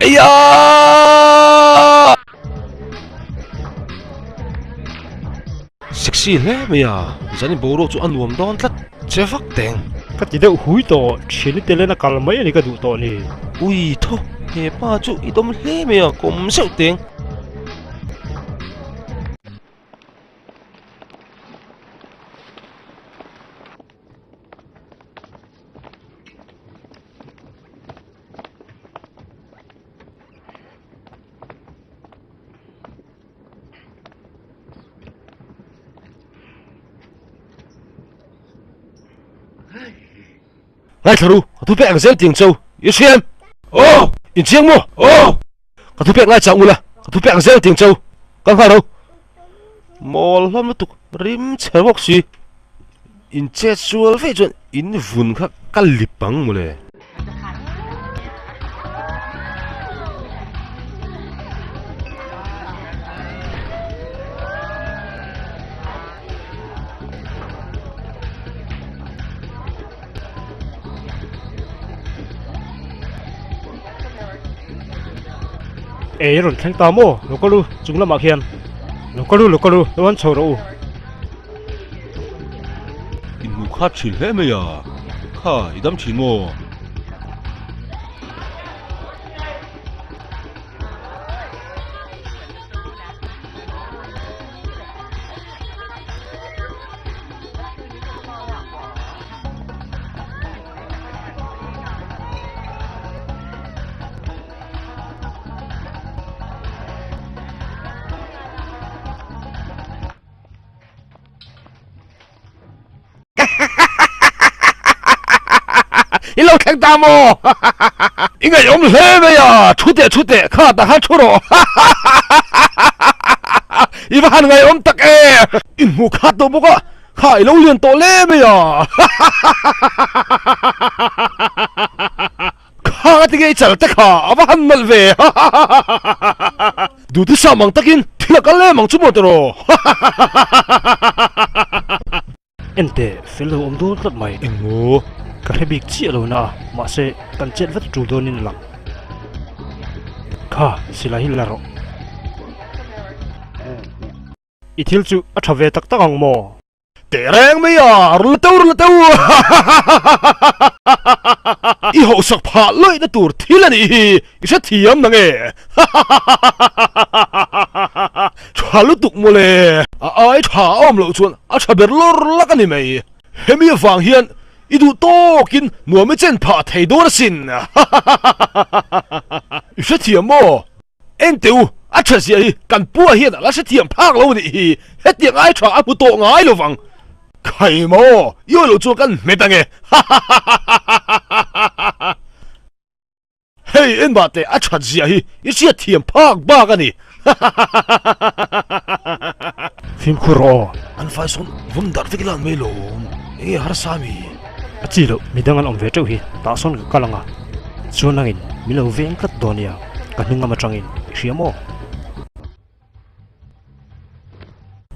Eia! Sexy hle mai a, zanin boruak chu a nuam dawn tlat che vak teng. Ka ti deuh hui tawh, thiani tel in a kal mai a ni ka duh tawh ni. Ui thaw, he pa chu i dawm hle mai a, kawm zeuh teng. Ngaithla ru, ka thu pek ang zel tiang chau, i hria em? Aw! In chiang maw? Aw! Ka thu pek ngai chang ula, ka thu pek ang zel tiang chau, ka nghal ro. Mawl hlawm lutuk, rim chhe bawk si. In chet sual vei chuan in vun kha ka lip ang mawle. Ei rawn thleng ta maw? Lo kal u, chung lamah khian. Lo kal u, lo kal u, lo han chho rawh u. Inhmuh khat thin hle mai a, kha i dam thin maw? I lo thleng ta maw? I ngaihawm hle mai a, thu teh thu teh kha tah khan thu rawh. I va han ngaihawm tak e! I hmu khat tawh bawk a, kha i lo lian tawh hle mai a. Kha a tinge i chal te kha a va han nalh ve. Duhthusam ang takin thil a kal em ang chu maw tiraw. Ente, fel lo awm dawn tlat mai. Engmaw? Ka hre bik chiah lo na a, mahse kan chet vat tul dawnin a lang. Kha, silai hi la rawh. I thil chu a tha ve tak tak ang maw? Teh reng mai a, rul teu rul teu I hausak phah lawihna tur thil a nih hi, i hrethiam na nge? Tha lutuk mawle, a ai tha a awm loh chuan a tha ber lawr lak a ni mai. Hemi avang hian i duh tawkin nuam i chen phah thei dawn asin. I hrethiam maw? Ente u, a tha zia hi kan pua hian a la hrethiam phak lo nih hi, hetiang ai tha a hmu tawh ngai lo vang. Khai maw, i awi lo chuan kan hmet ange. Hahahahahahaha. Hei enmah teh a that zia hi i hriatthiam phak bak a ni. Hahahahahahaha. Fimkhur rawh aw. An fai sawn vawm darh vek ila an mai lawm. Enge harsa mi? A chi loh, midang an awm ve teuh hi, tah sawn ka kal ang a, chuan angin min lo veng tlat dawn nia, ka hnung lam atangin i hria maw?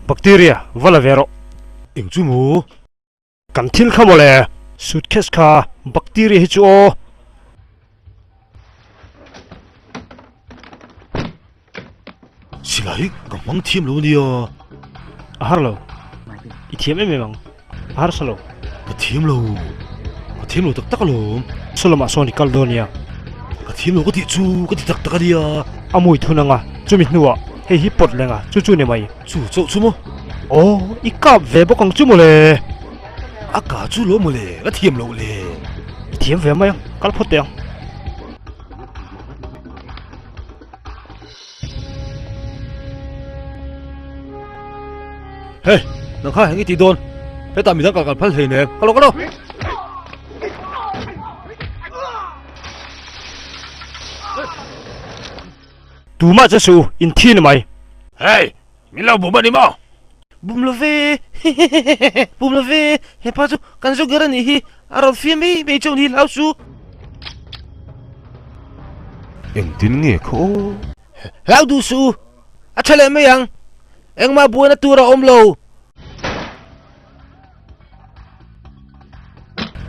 Bacteria, va la ve rawh. Eng chu maw? Kan thil kha mawle, suitcase kha bacteria hi chu aw. Silai ka hmang thiam lo nia. A har lo. I thiam em em ang. A harsa lo. Ka thiam lo. Ka thiam lo tak tak alawm. Saw lamah sawn i kal dawn nia. Ka thiam lo ka tih chu ka ti tak tak a nia. A mui thun ang a, chumi hnuah hei hi pawt leng a, chu chu ni mai. Chu chauh chu maw? Aw, i kap ve bawk ang chu mawle. A ka chu lo mawle, ka thiam loh le. I thiam ve mai ang, kal phawt teh ang. Hey, nang kha eng i tih dawn? Hetah midang kal kal phal hlei nem. Ka lo ka lo. Tumah che su, in thi ni mai. Hey, min lo bum a ni maw? Bum lo ve, bum lo ve, hepa chu kan Joker a nih hi, a rawn fiam mai mai chauh ni hlau su. Engtin nge khaw aw? Hlau duh suh u, a tha leh mai ang, engmah buaina tur a awm lo.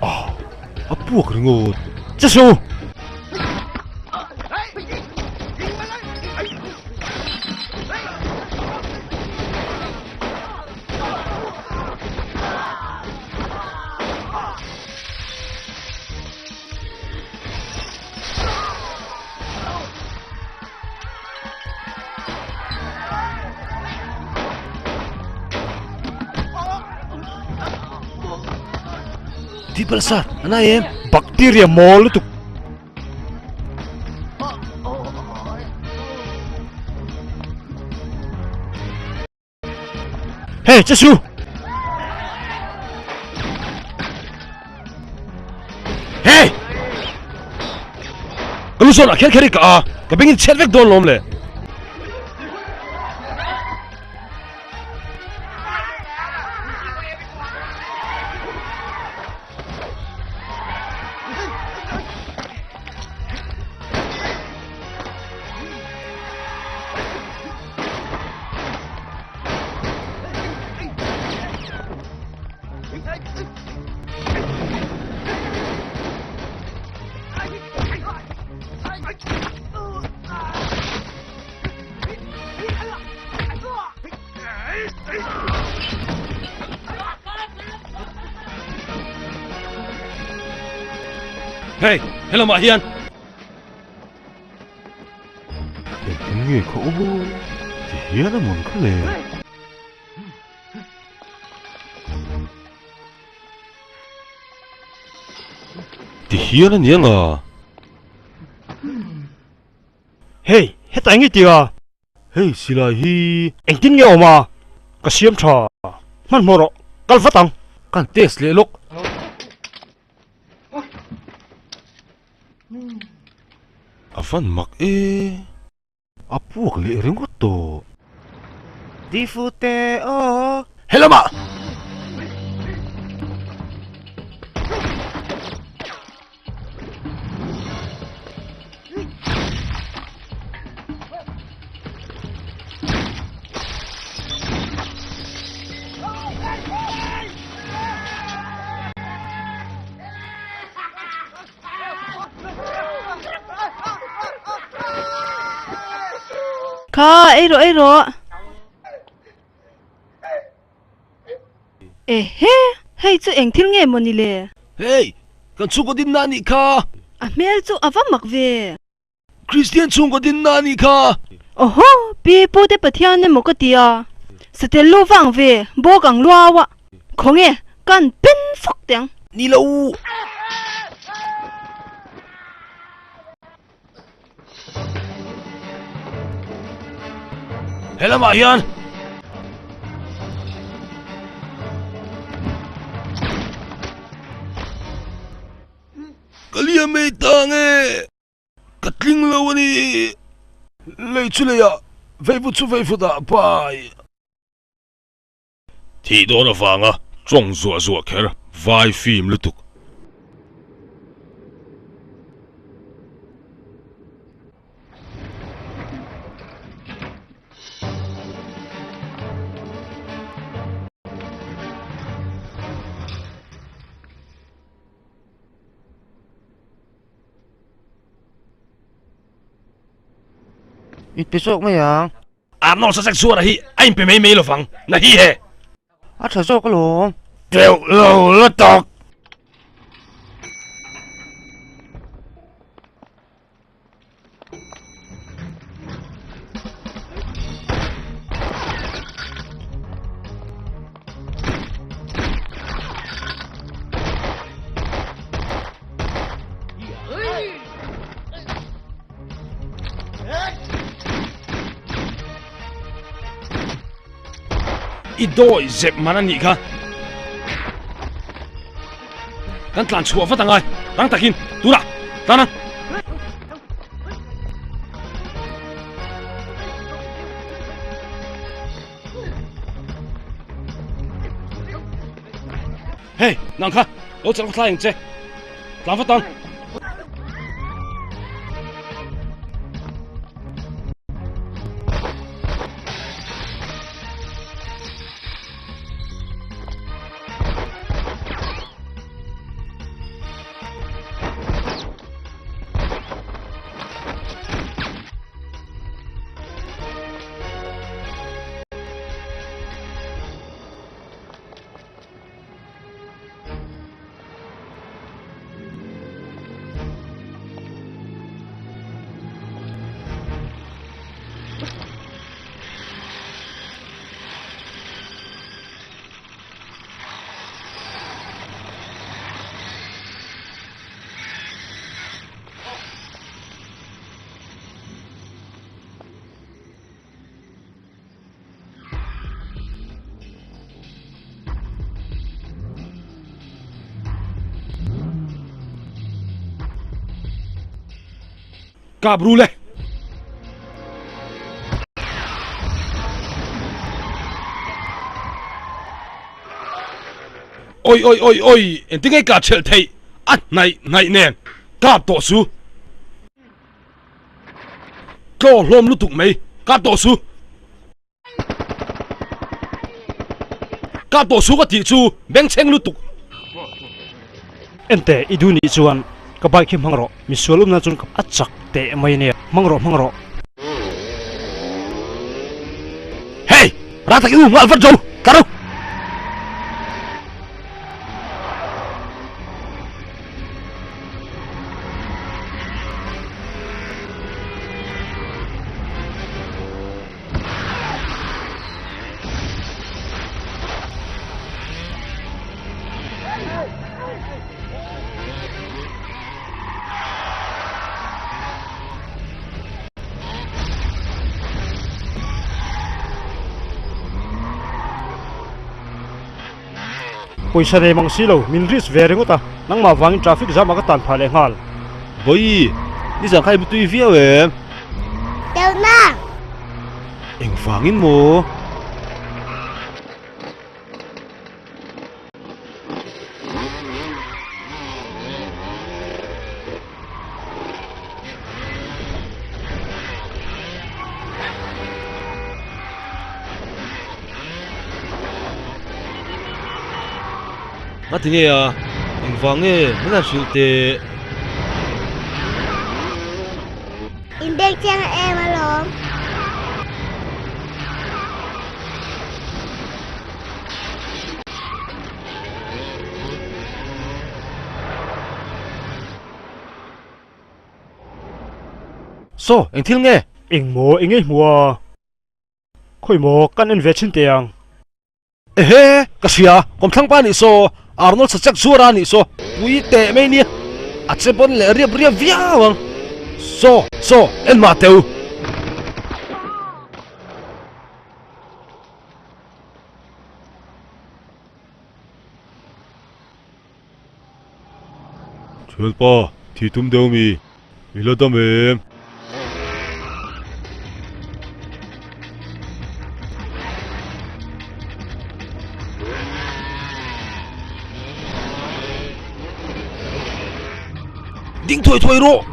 Ah, a puak ringawt. Che su! Tihpalh sar, a na em? Bacteria mawl lutuk. Hey, Jesu! Hey! Ka lu sawn ah kher kher i ka a, ka bengin chhiat vek dawn lawm le. Hey, helamah hian. Engtin nge kha aw ti hian a mawn kha le? Ti hian a ni ang a. Hei, hetah eng nge tia? Hei silai hi. Engtin nge awm a? Ka siam tha. Hmanhmawh rawh, kal vat ang. Kan test leh lawk. A van mak e, a puak leh ringawt tawh. Difute aw. Helamah! Kha, ei rawh, ei rawh. Ehe, hei chu eng thil nge maw ni le? Hei, kan chhungkaw dinna a nih kha. A hmel chu a va mak ve. Kristian chhungkaw dinna a nih kha. Awhaw, pi pute Pathian emaw ka ti a, satel lu vang ve, bawk ang luau a, khawnge kan pen fawk teh ang. Ni lo. He lamah hian. Ka liam ei ta nge? Ka tling lo a ni. Lei chu leiah, veivut chu veivutah pai. Thih dawn avanga tawng zuah zuah kher vai fim lutuk. I pe zawk mai ang. Arnold Sasek chhuara hi a inpe mai mai lovang, na hi he. A tha zawk alawm. Teuh lo lutuk. I dawi zep man a nih kha. Kan tlan chhuah vat angai, rang takin tunah tlan ang. Hey, nang kha, lo chelh thlai ang che. Tlan vat ang. Kap ru le. Oi oi oi oi engtin nge ka thelh theih a hnaih hnaih nen kap tawh su. Tlaw hlawm lutuk mai kap tawh su. Kap tawh su ka tih chu bengchheng lutuk. Ente i duh nih chuan ka bike hi hmang rawh, misual awmna chuan a chak teh mai ania, hmang rawh hmang rawh. Hey! Rang tak i u nghal vat zo, tla ru! Pawisa nei mang si lo, min risk ve ringawt a, nangmah vangin traffic jam ah ka tan phah leh nghal. Bawi, nizan kha i mutui viau em? Teuhna! Engvangin maw? Nga ti nge a? Engvang nge min han hrilh teh? In beng chiang em alawm. Saw, eng thil nge? Eng maw, eng nge hmu a? Khawi maw, kan en ve thin teh ang. Ehe, ka hria, kawmthlang pa nih saw, Arnold Sachek zuar a nih saw, pui teh mai nia, a che pawn leh riap riap viau ang. Saw, saw, en mah teh u. Thianpa, thi tum deuh mi, i la dam em? Ding thuai thuai rawh!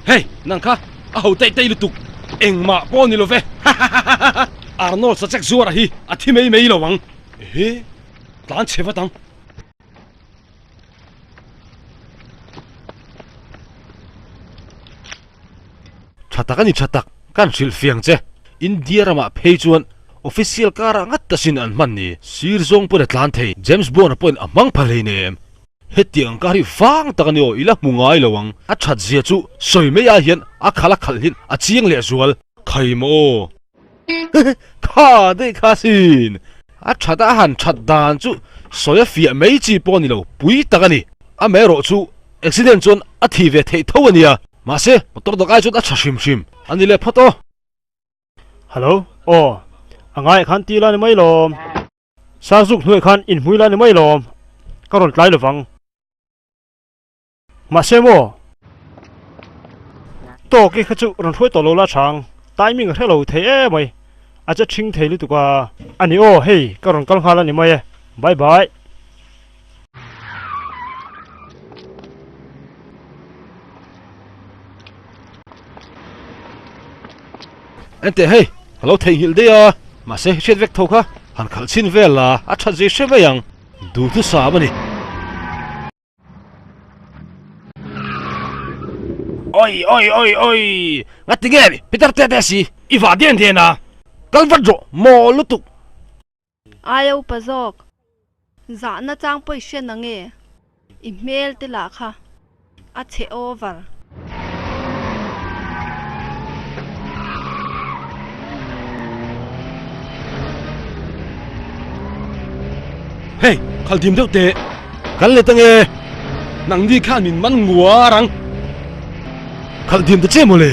Hey, nang kha a ho teih teih lutuk, engmah pawh ni lo ve. Arnold Sachek zuara hi a thi mai mai lo ang. Ehe, tlan chhe vat ang. Tha tak a ni tha tak, kan hrilh fiang che. India ramah phei chuan official car ah ngat ta sin an hman ni. Sir zawng pawn a tlan thei, James Bond a pawhin a hmang pha hlei nem. Hetiang car hi vang tak a ni aw, i la hmu ngai lo ang. A that zia chu sawi mai ah hian a khalh a khalh hin a chiang leh zual. Khai maw aw. Kha daih kha sin. A that a han that dan chu sawi a fiah mai chi pawh a ni lo, pui tak a ni. Amaherawh chu accident chuan a thi ve theih tho a nia. Mahse, motor dang ai chuan a tha hrim hrim a ni leh phawt aw. Hello, aw, a ngaiah khan ti la ni mai lawm. Sazuk hnuaiah khan inhmui la ni mai lawm. Ka rawn tlai lovang. Mahse maw? Tawk i kha chu rawn hruai tawh lo la chang, timing a hre lo thei em mai, a che ṭhing thei lutuk a. A ni aw, hei ka rawn kal nghal a ni mai e, bye bye. Enteh hei, ka lo theihnghilh daih a, mahse hriat vek tho kha han khalh chhin vel la, a that zui hre mai ang, duhthusam a ni. Oi oi oi oi ngati nge ni Peter te te si i va den den a kal vat rawh maw lutuk. Aia upa zawk zahna chang pawh i hre na nge i hmel te lah kha a chhe over. Hey, khal dim deuh teh. Kal leh ta nge? Nangni khan min man nguar ang. Khal dim ta che mawle.